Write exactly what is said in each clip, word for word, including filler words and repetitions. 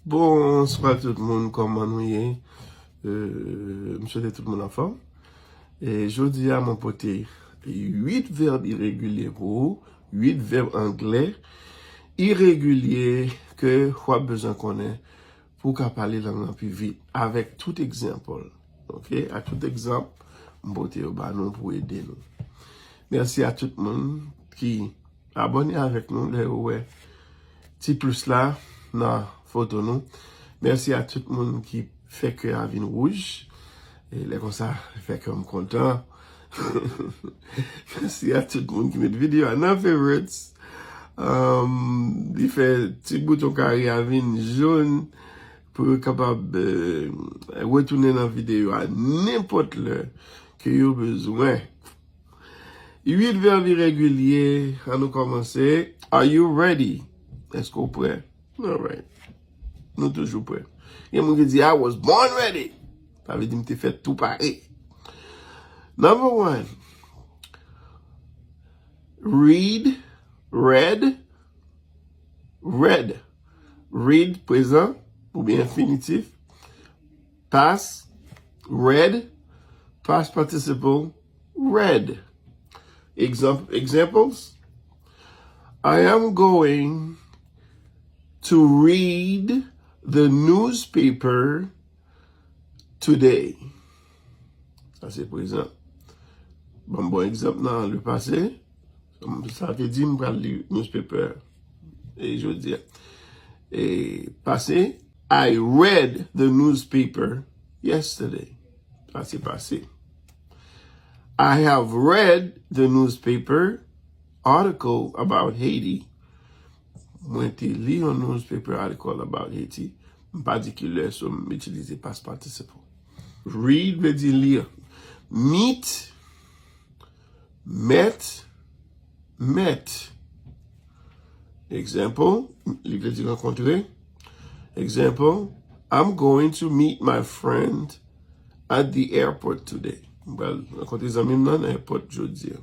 Bonswa tout moun, kòman nou ye? Euh, m swete tout moun anfòm. E jodi a, mwen pote uit vèb iregilye pou ou, uit vèb anglè iregilye ke w ap bezwen konnen pou w ka pale lang nan pi vit, avèk tout egzanp. Ok? Ak tout egzanp, m pote yo ba nou pou ede nou. Mèsi a tout moun ki abòne avèk nou lè yo wè ti plis la nan foto nou. Mèsi a tout moun ki fè kè a vin wouj. E lè konsa, fè kè m kontan. Mèsi a tout moun ki met videyo a nan favorites. Um, li fè ti bouton kare a vin jòn pou yo kapab, eh, retounen nan videyo a nenpòt lè ke yo bezwen. Uit vèb iregilye, an nou kòmanse. Are you ready? Èske w prè? Alright. Nou toujou prè. Gen moun ki di, "I was born ready." Sa vle di m te fèt tou pare. Number one. Read, read, read. Read, prezan, oubyen enfinitif. Past, read. Past participle, read. Exam-, examples. I am going to read the newspaper today. Sa se prezan. Ban m bon egzanp nan le passé. Sa te di m pral li newspaper e jodi a. E pase, I read the newspaper yesterday. Sa se pase. I have read the newspaper article about Haiti. Mwen te li yon newspaper article about Haiti. M pa di ki lè, so m itilize past participle. Read vle di li. Meet, met, met. Example, li vle di rankontre. Example, I'm going to meet my friend at the airport today. M pral rankontre zanmi m nan nan airport jodi a.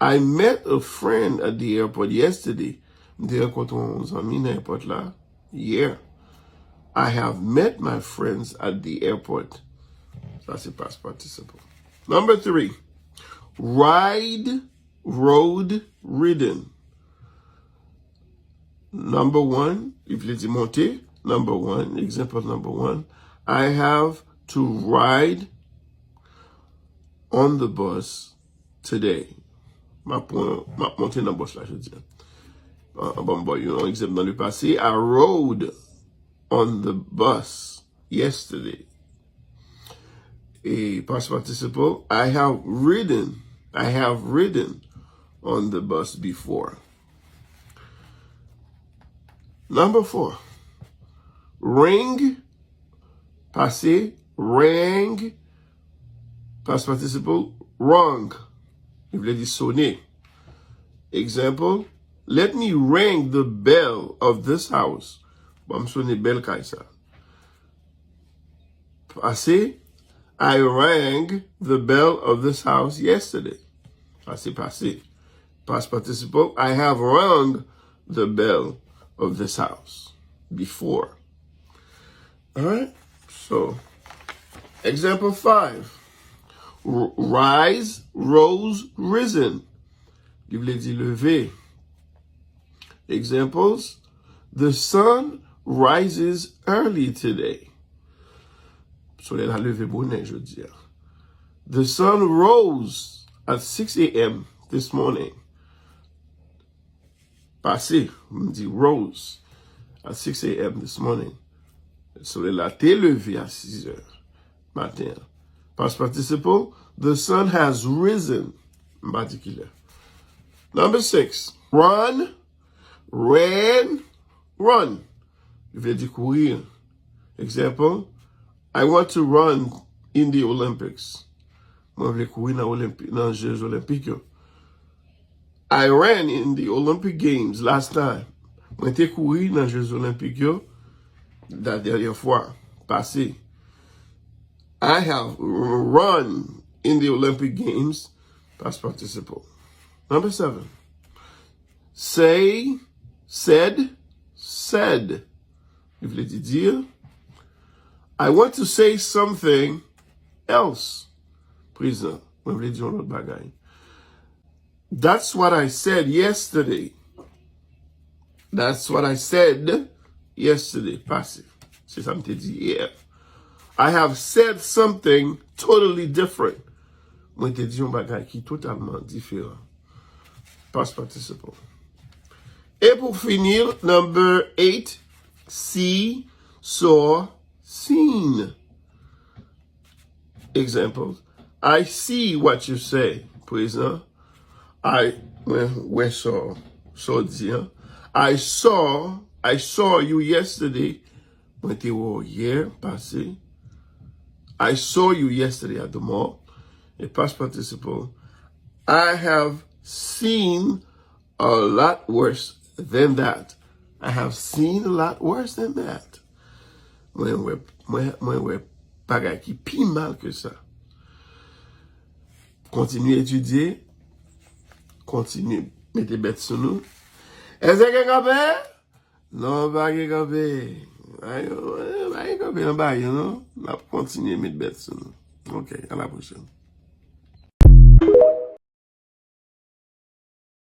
I met a friend at the airport yesterday. M te rankontre yon zanmi nan airport la yè. I have met my friends at the airport. Sa se past participle. Number three. Ride, rode, ridden. Number one, li vle di monte. Number one, example number one. I have to ride on the bus today. M ap pran, m ap monte nan bus la jodi a. An, an ban m ba w yon egzanp nan le passé. I rode on the bus yesterday. E past participle, I have ridden. I have ridden on the bus before. Number four. Ring, passé, rang, past participle, rung. Li vle di sone. Example, let me ring the bell of this house. Ban m sone bèl kay sa. Passé, I rang the bell of this house yesterday. Sa se pase. Past participle, I have rung the bell of this house before. Alright? So, example five. R- rise, rose, risen. Li vle di leve. Examples, the sun rises early today. Solèy la leve bonè jodi a. The sun rose at six a.m. this morning. Pase, m di rose at six a.m. this morning. Solèy la te leve a sis è maten an. Past participle, the sun has risen. M pa di ki lè. Number six, run, ran, run. Li vle di kouri. Example, I want to run in the Olympics. Mwen vle kouri nan Olimpi-, nan Jeux Olympiques yo. I ran in the Olympic Games last time. Mwen te kouri nan Jeux Olympiques yo la dènyè fwa pase. I have run in the Olympic Games, past participle. Number seven. Say, said, said. Li vle di, di. I want to say something else. Prezan. Mwen vle di yon lòt bagay. That's what I said yesterday. That's what I said yesterday. Pase. Se sa m te di yè. I have said something totally different. Mwen te di yon bagay ki totalman diferan. Past participle. E pou fini, number eight, see, saw, seen. Examples. I see what you say. Prezan. I, mwen wè sa w, sa w di an. I saw, I saw you yesterday. Mwen te wè w yè pase. I saw you yesterday at the mall. E past participle. I have seen a lot worse than that. I have seen a lot worse than that. Mwen wè, mwen, mwen wè bagay ki pi mal ke sa. Kontinye etidye, kontinye mete bèt sou nou. Èske gen kanpe? Non, pa gen kanpe. Pa gen kanpe anba yo, non. N ap kontinye met bèt sou nou. Ok, à la prochaine.